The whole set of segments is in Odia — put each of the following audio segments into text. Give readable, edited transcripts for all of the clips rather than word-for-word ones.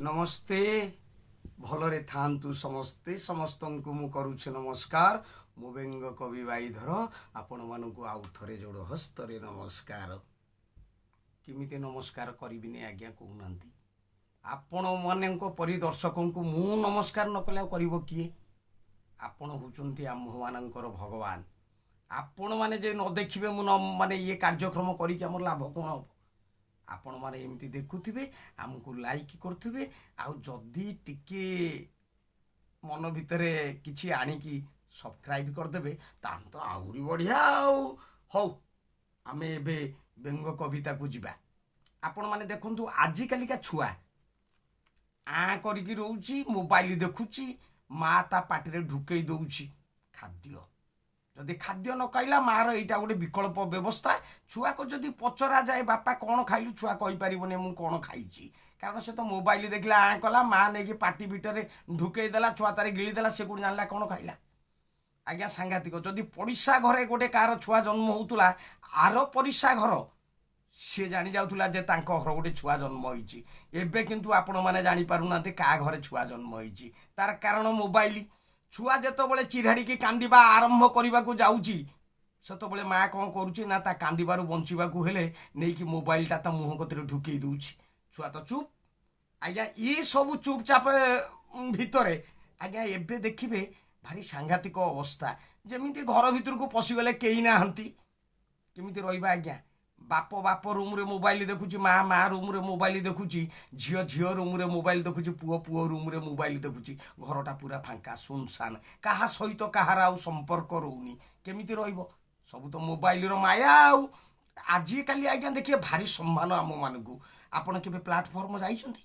ନମସ୍ତେ। ଭଲରେ ଥାଆନ୍ତୁ ସମସ୍ତେ। ସମସ୍ତଙ୍କୁ ମୁଁ କରୁଛି ନମସ୍କାର। ମୁଁ ବ୍ୟଙ୍ଗ କବି ବାଇଧର, ଆପଣମାନଙ୍କୁ ଆଉ ଥରେ ଯୋଡ଼ ହସ୍ତରେ ନମସ୍କାର। କେମିତି ନମସ୍କାର କରିବିନି ଆଜ୍ଞା, କହୁନାହାନ୍ତି? ଆପଣମାନଙ୍କ ପରି ଦର୍ଶକଙ୍କୁ ମୁଁ ନମସ୍କାର ନ କଲେ ଆଉ କରିବ କିଏ? ଆପଣ ହେଉଛନ୍ତି ଆମ୍ଭମାନଙ୍କର ଭଗବାନ। ଆପଣମାନେ ଯେ ନ ଦେଖିବେ, ମୁଁ ନ ମାନେ ଇଏ କାର୍ଯ୍ୟକ୍ରମ କରିକି ଆମର ଲାଭ କ'ଣ ହେବ? ଆପଣମାନେ ଏମିତି ଦେଖୁଥିବେ, ଆମକୁ ଲାଇକ୍ କରୁଥିବେ, ଆଉ ଯଦି ଟିକେ ମନ ଭିତରେ କିଛି ଆଣିକି ସବସ୍କ୍ରାଇବ୍ କରିଦେବେ, ତାହେଲେ ତ ଆହୁରି ବଢ଼ିଆ। ଆଉ ହଉ, ଆମେ ଏବେ ବ୍ୟଙ୍ଗ କବିତାକୁ ଯିବା। ଆପଣମାନେ ଦେଖନ୍ତୁ, ଆଜିକାଲିକା ଛୁଆ ଆଁ କରିକି ରହୁଛି, ମୋବାଇଲ ଦେଖୁଛି, ମା ତା ପାଟିରେ ଢୁକେଇ ଦଉଛି ଖାଦ୍ୟ। ଯଦି ଖାଦ୍ୟ ନ ଖାଇଲା, ମାର ଏଇଟା ଗୋଟେ ବିକଳ୍ପ ବ୍ୟବସ୍ଥା। ଛୁଆକୁ ଯଦି ପଚରା ଯାଏ, "ବାପା, କ'ଣ ଖାଇଲୁ?" ଛୁଆ କହିପାରିବନି ମୁଁ କ'ଣ ଖାଇଛି। କାରଣ ସେ ତ ମୋବାଇଲ ଦେଖିଲା, ଆଁ କଲା, ମା ନେଇକି ପାଟି ଭିତରେ ଢୁକେଇ ଦେଲା, ଛୁଆ ତାରେ ଗିଳିଦେଲା। ସେ କୋଉଠି ଜାଣିଲା କ'ଣ ଖାଇଲା? ଆଜ୍ଞା, ସାଂଘାତିକ। ଯଦି ପଡ଼ିଶା ଘରେ ଗୋଟେ କାହାର ଛୁଆ ଜନ୍ମ ହେଉଥିଲା, ଆର ପଡ଼ିଶା ଘର ସିଏ ଜାଣି ଯାଉଥିଲା ଯେ ତାଙ୍କ ଘର ଗୋଟେ ଛୁଆ ଜନ୍ମ ହେଇଛି। ଏବେ କିନ୍ତୁ ଆପଣମାନେ ଜାଣିପାରୁନାହାନ୍ତି କାହା ଘରେ ଛୁଆ ଜନ୍ମ ହେଇଛି। ତାର କାରଣ ମୋବାଇଲ। ଛୁଆ ଯେତେବେଳେ ଚିରାଡ଼ିକି କାନ୍ଦିବା ଆରମ୍ଭ କରିବାକୁ ଯାଉଛି, ସେତେବେଳେ ମା କ'ଣ କରୁଛି ନା, ତା କାନ୍ଦିବାରୁ ବଞ୍ଚିବାକୁ ହେଲେ ନେଇକି ମୋବାଇଲଟା ତା ମୁହଁ କତିରେ ଢୁକେଇ ଦଉଛି। ଛୁଆ ତ ଚୁପ୍। ଆଜ୍ଞା, ଇ ସବୁ ଚୁପଚାପ ଭିତରେ ଆଜ୍ଞା, ଏବେ ଦେଖିବେ ଭାରି ସାଂଘାତିକ ଅବସ୍ଥା। ଯେମିତି ଘର ଭିତରକୁ ପଶିଗଲେ କେହି ନାହାନ୍ତି, କେମିତି ରହିବା ଆଜ୍ଞା? ବାପ ବାପ ରୁମ୍ରେ ମୋବାଇଲ ଦେଖୁଛି, ମା ମା ରୁମ୍ରେ ମୋବାଇଲ ଦେଖୁଛି, ଝିଅ ଝିଅ ରୁମ୍ରେ ମୋବାଇଲ ଦେଖୁଛି, ପୁଅ ପୁଅ ରୁମ୍ରେ ମୋବାଇଲ ଦେଖୁଛି। ଘରଟା ପୁରା ଫାଙ୍କା, ସୁନସାନ। କାହା ସହିତ କାହାର ଆଉ ସମ୍ପର୍କ ରହୁନି। କେମିତି ରହିବ? ସବୁ ତ ମୋବାଇଲର ମାୟା। ଆଉ ଆଜିକାଲି ଆଜ୍ଞା ଦେଖିବେ, ଭାରି ସମ୍ମାନ ଆମମାନଙ୍କୁ। ଆପଣ କେବେ ପ୍ଲାଟଫର୍ମ ଯାଇଛନ୍ତି?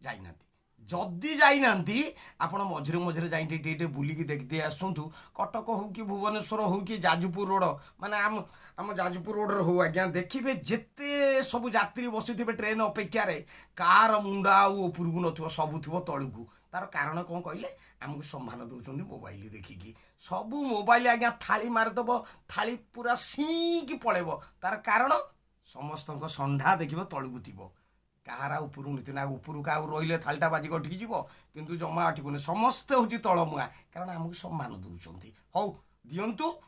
ଯାଇନାହାନ୍ତି? ଯଦି ଯାଇନାହାନ୍ତି, ଆପଣ ମଝିରେ ମଝିରେ ଯାଇ ଟିକେ ଟିକେ ବୁଲିକି ଦେଖିଦେଇ ଆସନ୍ତୁ। କଟକ ହଉ କି ଭୁବନେଶ୍ୱର ହଉ କି ଯାଜପୁର ରୋଡ଼, ମାନେ ଆମ ଯାଜପୁର ରୋଡ଼ରେ ହଉ ଆଜ୍ଞା, ଦେଖିବେ ଯେତେ ସବୁ ଯାତ୍ରୀ ବସିଥିବେ ଟ୍ରେନ୍ ଅପେକ୍ଷାରେ, କାହାର ମୁଣ୍ଡ ଆଉ ଉପରକୁ ନଥିବ, ସବୁ ଥିବ ତଳକୁ। ତାର କାରଣ କ'ଣ କହିଲେ, ଆମକୁ ସମ୍ମାନ ଦେଉଛନ୍ତି ମୋବାଇଲ ଦେଖିକି। ସବୁ ମୋବାଇଲ ଆଜ୍ଞା, ଥାଳି ମାରିଦେବ, ଥାଳି ପୁରା ସିଇଁକି ପଳେଇବ। ତାର କାରଣ ସମସ୍ତଙ୍କ ଷଣ୍ଢା ଦେଖିବ ତଳକୁ ଥିବ, କାହାର ଆଉ ଉପରକୁ ନଥିବ। ନା ଉପରକୁ ଆଉ ରହିଲେ ଥାଳିଟା ବାଜି ଅଟକି ଯିବ, କିନ୍ତୁ ଜମା ଅଟିକୁନି। ସମସ୍ତେ ହେଉଛି ତଳମୁହାଁ, କାରଣ ଆମକୁ ସମ୍ମାନ ଦେଉଛନ୍ତି। ହଉ ଦିଅନ୍ତୁ।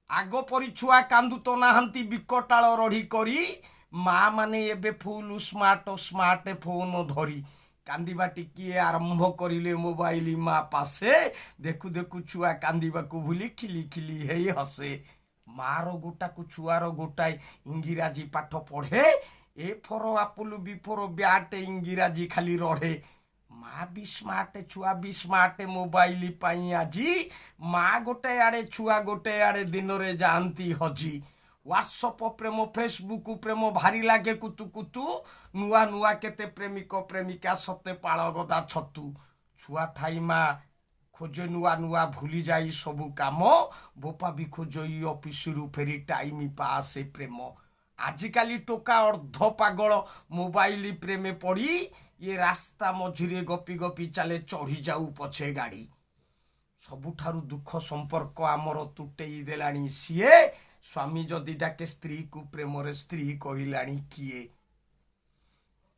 ଆଗ ପରି ଛୁଆ କାନ୍ଦୁ ତ ନାହାନ୍ତି ବିକଟାଳ ରଢ଼ି କରି, ମା ମାନେ ଏବେ ଫୁଲ୍ ସ୍ମାର୍ଟ, ସ୍ମାର୍ଟ ଫୋନ ଧରି। କାନ୍ଦିବା ଟିକିଏ ଆରମ୍ଭ କରିଲେ ମୋବାଇଲ ମା ପାଶେ, ଦେଖୁ ଦେଖୁ ଛୁଆ କାନ୍ଦିବାକୁ ଭୁଲି ଖିଲି ଖିଲି ହେଇ ହସେ। ମାର ଗୋଟାକୁ ଛୁଆର ଗୋଟାଏ ଇଂରାଜୀ ପାଠ ପଢ଼େ, A for apple, B for bat, ଇଂରାଜୀ ଖାଲି ରଢ଼େ। ମା ବି ସ୍ମାର୍ଟ, ଛୁଆ ବି ସ୍ମାର୍ଟ, ମୋବାଇଲ ପାଇଁ ଆଜି ମା ଗୋଟେ ଆଡ଼େ, ଛୁଆ ଗୋଟେ ଆଡ଼େ, ଦିନରେ ଯାଆନ୍ତି ହଜି। ହ୍ୱାଟ୍ସଅପ୍ ପ୍ରେମ, ଫେସବୁକ୍ ପ୍ରେମ, ଭାରି ଲାଗେ କୁତୁ କୁତୁ। ନୂଆ ନୂଆ କେତେ ପ୍ରେମିକ ପ୍ରେମିକା, ସତେ ପାଳ ଗଦା ଛତୁ। ଛୁଆ ଥାଇ ମା ଖୋଜେ ନୂଆ ନୂଆ, ଭୁଲି ଯାଇ ସବୁ କାମ। ବୋପା ବି ଖୋଜଇ ଅଫିସରୁ ଫେରି, ଟାଇମ୍ ପାସ୍ ପ୍ରେମ। ଆଜିକାଲି ଟୋକା ଅର୍ଦ୍ଧ ପାଗଳ ମୋବାଇଲ ପ୍ରେମେ ପଡ଼ି, ଇଏ ରାସ୍ତା ମଝିରେ ଗପି ଗପି ଚାଲେ, ଚଢ଼ି ଯାଉ ପଛେ ଗାଡ଼ି। ସବୁଠାରୁ ଦୁଃଖ, ସମ୍ପର୍କ ଆମର ତୁଟେଇ ଦେଲାଣି ସିଏ। ସ୍ୱାମୀ ଯଦି ଡାକେ ସ୍ତ୍ରୀକୁ ପ୍ରେମରେ, ସ୍ତ୍ରୀ କହିଲାଣି କିଏ?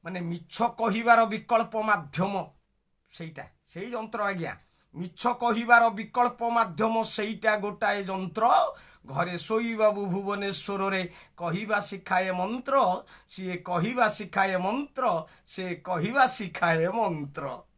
ମାନେ ମିଛ କହିବାର ବିକଳ୍ପ ମାଧ୍ୟମ ସେଇଟା, ସେଇ ଯନ୍ତ୍ର ଆଜ୍ଞା। ମିଛ କହିବାର ବିକଳ୍ପ ମାଧ୍ୟମ ସେଇଟା ଗୋଟାଏ ଯନ୍ତ୍ର। ଘରେ ଶୋଇବାବୁ ଭୁବନେଶ୍ୱରରେ କହିବା ଶିଖାଏ ମନ୍ତ୍ର। ସିଏ କହିବା ଶିଖାଏ ମନ୍ତ୍ର, ସେ କହିବା ଶିଖାଏ ମନ୍ତ୍ର।